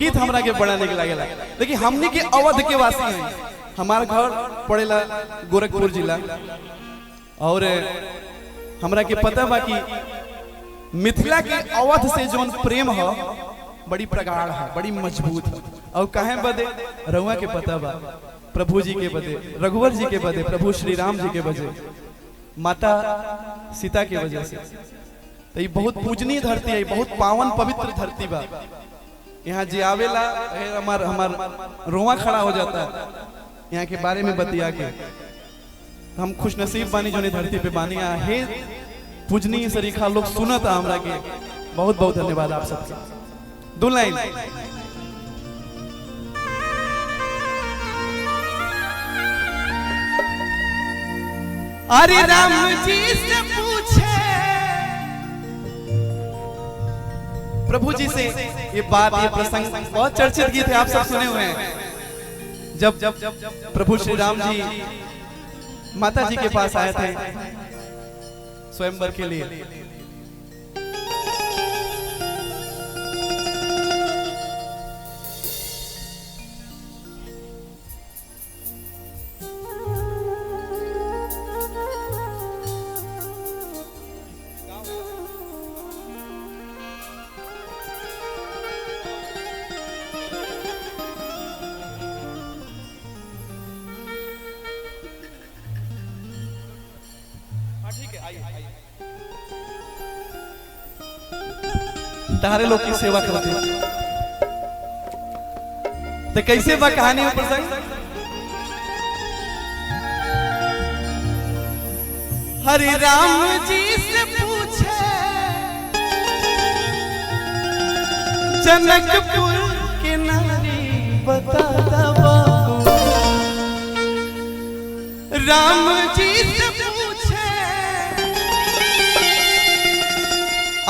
गीत हमरा के बड़ा निक लागेला। देखिए हमनी के अवध के वासी हैं, हमार घर पड़ेला गोरखपुर जिला और हमरा के पता बा कि मिथिला के अवध से जोन प्रेम है बड़ी प्रगाढ़ है, बड़ी मजबूत है। और काहे बदे रउआ के पता बा, प्रभु जी के बदे, रघुवर जी के बदे, प्रभु श्री राम जी के बदे, माता सीता के वजह से। तो ये बहुत पूजनीय धरती है, बहुत पावन पवित्र धरती बा। यहाँ जे आवेला हमार हमार रोआ खड़ा हो जाता है यहाँ के बारे में बतिया के। हम खुश नसीब बानी जो धरती पे बानी आ हे पूजनीय सरीखा लोग सुनता हमरा के। बहुत बहुत धन्यवाद आप सबके। दो लाइन अरे राम जी से पूछे, प्रभु जी से ये बात, ये प्रसंग बहुत चर्चित गीत है, आप सब सुने हुए हैं। जब प्रभु श्री राम जी माता जी के पास आए थे स्वयंवर के लिए, तारे लोग की सेवा करते तो कैसे बा कहानी प्रसंग। हरे राम जी से पूछे जनकपुर के नारी बता दो, राम जी से पूछे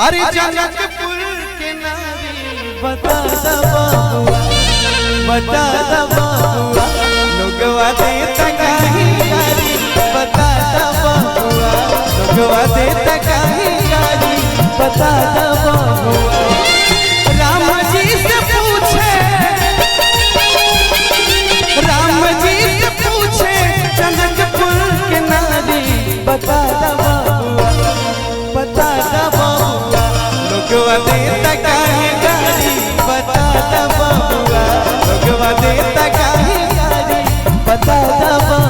अरे जनकपुर के नारी बता दो, बता दो लोगवा देता काहे गारी, बता दो लोगवा देता काहे गारी, बता दो। राम जी से पूछे, राम जी से पूछे जनकपुर के नारी बता दो, बता दो लोगवा देता काहे गारी, बता दो लोगवा देता काहे गारी, बता दो।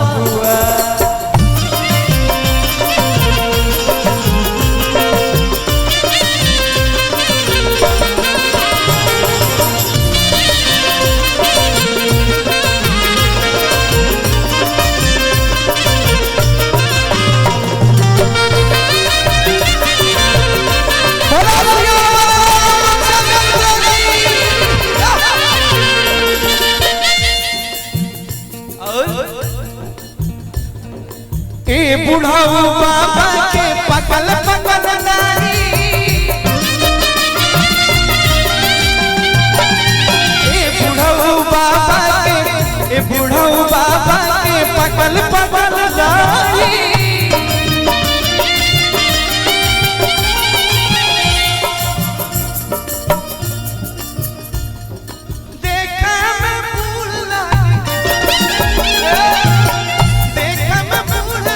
ए बुढ़ाऊ बाबा के पकल पकल नारी, ए बुढ़ाऊ बाबा के, ए बुढ़ाऊ बाबा के पकल पकल नारी, देखा मैं भूल देखा मैं भूल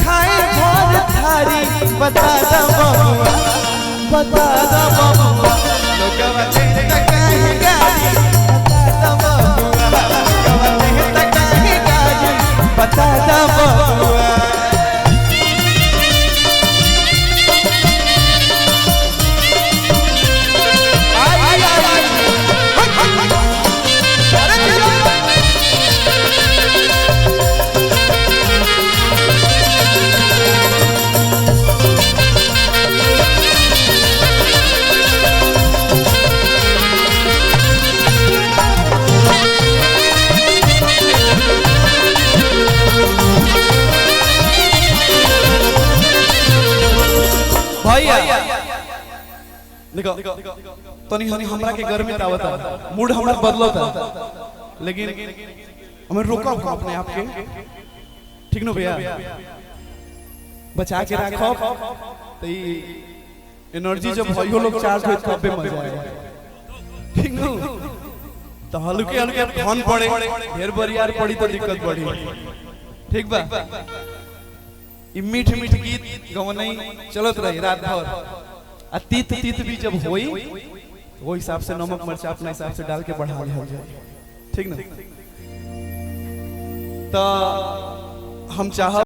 खाए भर थारी, बता दो बबुआ, बता दो बबुआ लोगवा देता काहे गारी, बता दो बबुआ लोगवा देता काहे गारी, बता दो बबुआ। भैया देखो तनी हनी हमरा के गर्मी आवता, मूड हमरा बदलता, लेकिन हमें रोका अपने आप के, ठीक नो भैया, बचा के रखो तो एनर्जी जब भाइयों लोग चार्ज होई तब मजा आए, ठीक नो। तो हल्के हल्के धन पड़े, ढेर बरियार पड़ी तो दिक्कत बढ़ी। ठीक बा, ई मीठ मीठ गीत गवनई चलत रही रात भर। आ तीत तीत भी जब होई तो वो हिसाब से नमक मिर्चा अपना हिसाब से डाल के बढ़ा लिहल जाए, ठीक ना? तो हम चाह